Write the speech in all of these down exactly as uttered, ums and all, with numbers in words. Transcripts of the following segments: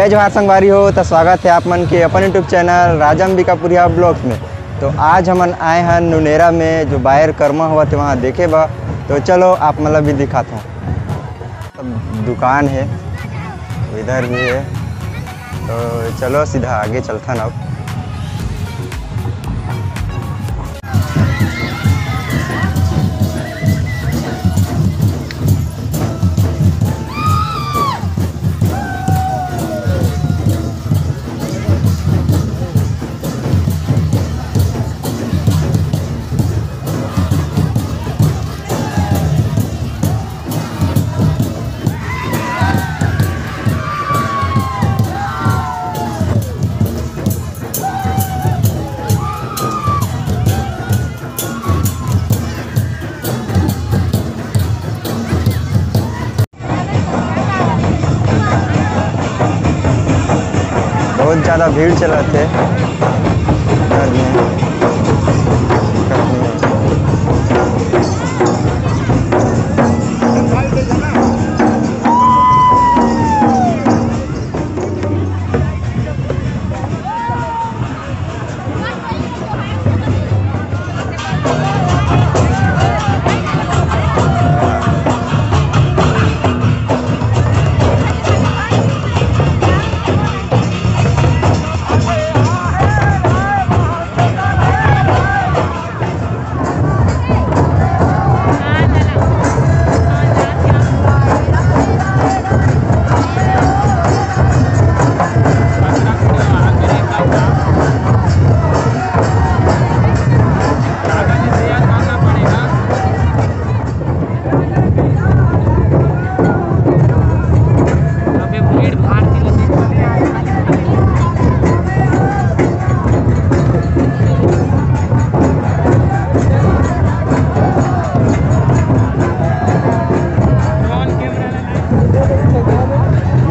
जय जोहार संगवारी हो, तो स्वागत है आप मन के अपन YouTube चैनल राजा अंबिकापुरिया ब्लॉग्स में। तो आज हमन आए हैं नुनेरा में, जो बायर कर्मा होवत हे वहाँ देखे बा। तो चलो आप मन ला भी दिखात हूँ। सब दुकान है, इधर भी है। तो चलो सीधा आगे चलथन अब। बहुत ज़्यादा भीड़ चलत हे।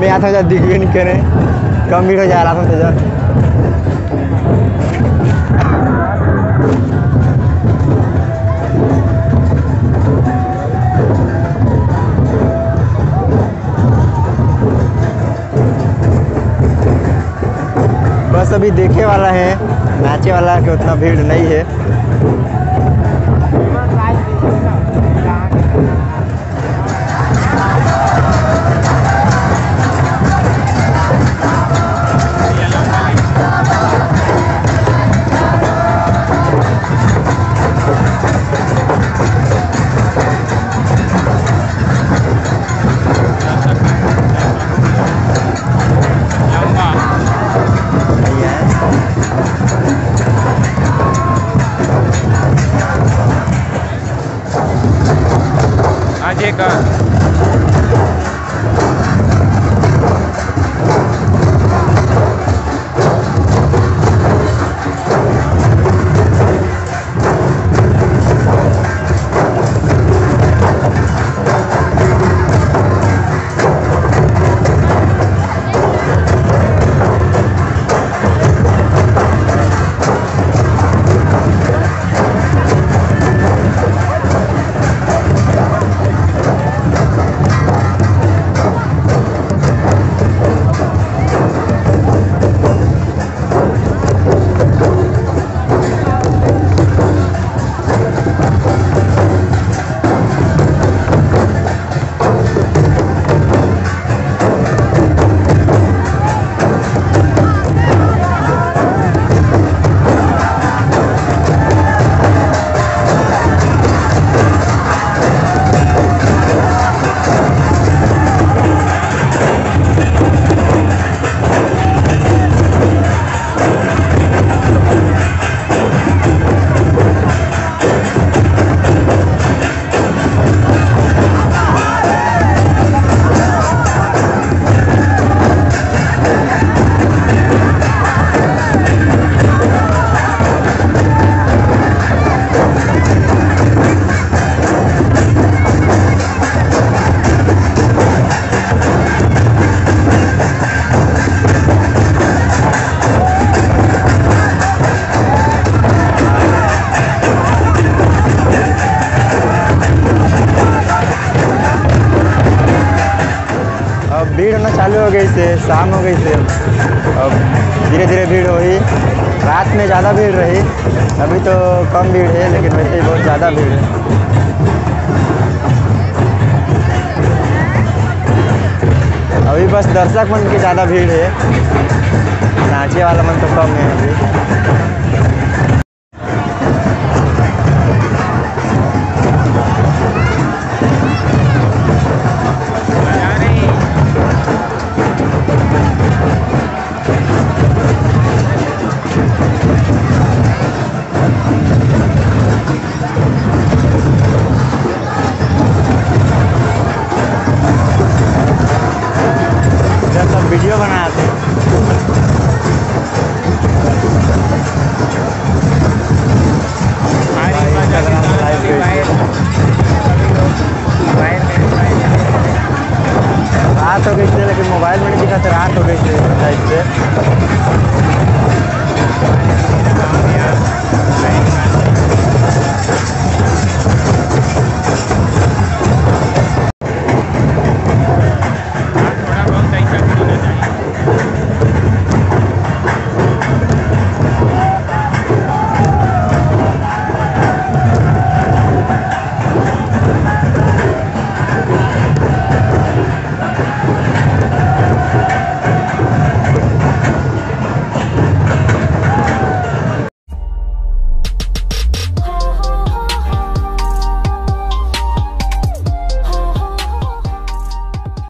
मैं आता जा दिख भी नहीं करे, कम भीड़ हो जा रहा था तो जा। बस अभी देखे वाला है, नाचे वाला के उतना भीड़ नहीं है। शाम हो गई थी, अब धीरे धीरे भीड़ होही। रात में ज़्यादा भीड़ रही, अभी तो कम भीड़ है, लेकिन वैसे ही बहुत ज़्यादा भीड़ है। अभी बस दर्शक मन की ज़्यादा भीड़ है, नाचे वाला मन तो कम है अभी।